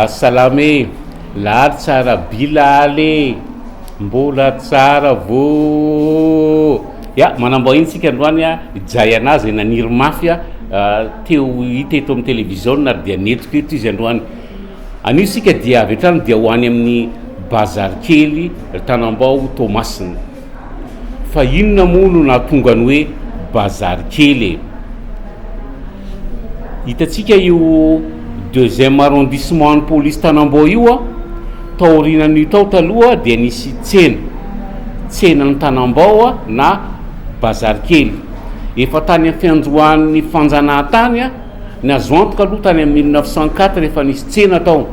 Salama e! Lahary tsara bila ale! Mbola tsara vô! Ya, manambahiny tsika androany a, i Jayana izay naniry mafy a, te ho hita eto amin'ny televiziona ary dia nentiko eto izy androany. Anio isika dia avy hatrany dia ho any amin'ny bazary kely ry Tanambao Toamasina. Fa inona moa no nahatonga ny hoe bazary kely e? Hitantsika io deuxième arrondissement an'ny polisy Tanambao io a, taorianan'io tao taloha dia nisy tsena, tsenan'i Tanambao na bazary kely. Efa tany amin'ny fiandohan'ny fanjanahantany a, Ny azo antoka aloha tany amin'ny 1904 efa nisy tsena tao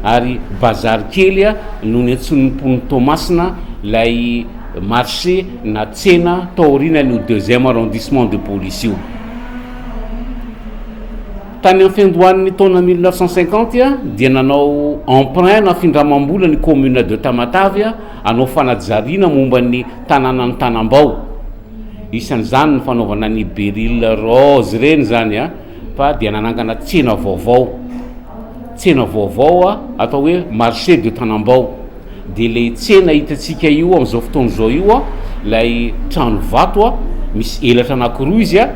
ary bazary kely no niantsoan'ny mponin'i Toamasina ilay marché na tsena tao aorianan'io deuxième arrondissement de police io. Tany amin'ny fiandohan'ny taona 1950 dia nanao emprunt na findramam-bola ny commune de Tamatave hanao fanajariana momba ny tanànan'i Tanambao. Isan'izany ny fanaovana ny Beryl rose ireny izany a, fa dia nanangana tsena vaovao, tsena vaovao a, atao hoe marché de Tanambao, dia ilay tsena hitantsika io amin'izao fotoana izao io a, ilay trano vato a, misy elatra anankiroa izy a,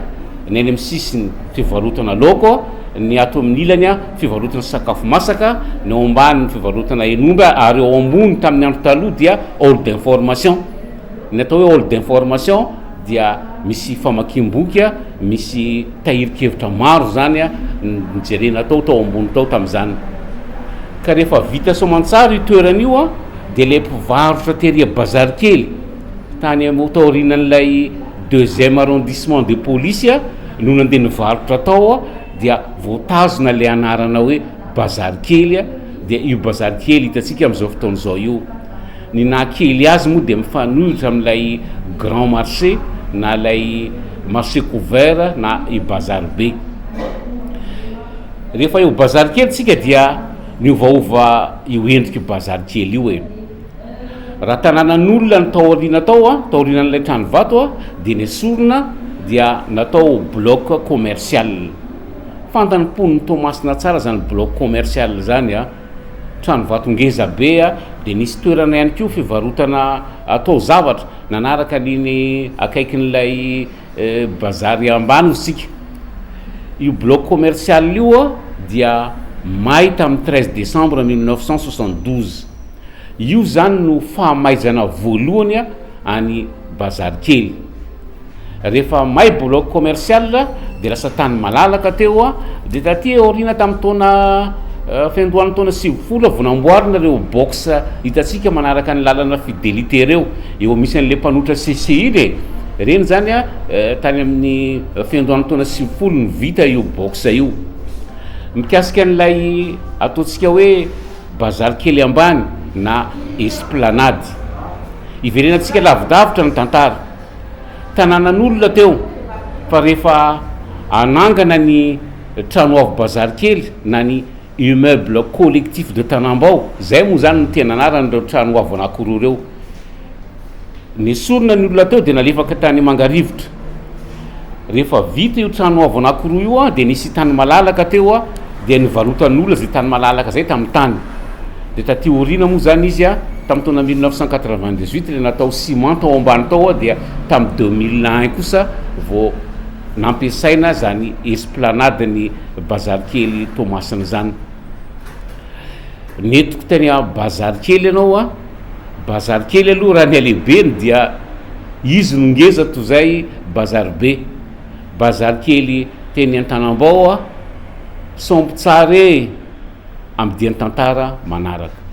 ny any amin'ny sisiny fivarotana laoko, ny ato amin'ny ilany a fivarotana sakafo masaka, ny ao ambany fivarotana hen'omby ary ao ambony tamin'ny andro taloha dia hall d'information. Ny atao hoe hall d'information dia misy famakiam-boky, misy tahirin-kevitra maro izany nojerena tao, tao ambony tao tamin'izany. Ka rehefa vita soamantsara io toerana io dia ilay mpivarotra tery bazary kely tany taorianan'ilay deuxième arrondissement de police no nandeha nivarotra tao dia voatazona ilay anarana hoe bazary kely dia io bazary kely hitantsika amin'izao fotoana izao io. Ny naha kely azy moa dia mifanohitra amin'ilay grand marché na ilay marché couvert na i bazary be. Rehefa eo bazary kely tsika dia miovaova io endrik'io bazary kely io e. Raha tanànan'olona ny tao aoriana tao a, tao aorianan'ilay trano vato a, dia nesorina dia natao bloc commercial. Fantan'ny mponin'i Toamasina tsara zany bloc commercial zany a. Trano vato ngeza be dia nisy toerana ihany koa fivarotana taozavatra nanaraka an'iny akaikin'ilay bazary ambany hoy isika. Io bloc commercial io dia may tamin'ny 13 décembre 1972. Io izany no fahamaizana voalohany any bazary kely. Rehefa may bloc commercial dia lasa tany malalaka teo dia taty aoriana tamin'ny taona fiandohan'ny taona 90 vao namboarina ireo box hitantsika manaraka ny lalana fidelité ireo, eo misy an'ilay mpanotra CCI iny e, ireny zany a tany amin'ny fiandohan'ny taona 90 no vita io box io. Mikasika an'ilay ataontsika hoe bazary kely ambany na esplanade, iverenantsika lavidavitra ny tantara. Tanànan'olona teo fa rehefa hanangana ny trano avo bazary kely na ny immeuble collectif de Tanambao, izay moa izany no tena anaran'ireo trano avo anankiroa ireo. Nesorina ny olona teo dia nalefaka tany Mangarivotra. Rehefa vita io trano avo anankiroa io dia nisy tany malalaka teo dia nivarotan'olona izay tany malalaka izay tamin'ny tany. Dia taty aoriana moa izany izy tamin'ny taona 1998 ilay natao ciment tao ambany tao dia tamin'ny 2001 kosa vao nampiasaina izany esplanade ny bazary kely Toamasina izany. Nentiko tany bazary kely ianao a, bazary kely aloha raha ny halehibeny dia izy no ngeza toy izay bazary be. Bazary kely teny Antanambao a, sombo tsara e! Amin'ny dian'ny tantara manaraka.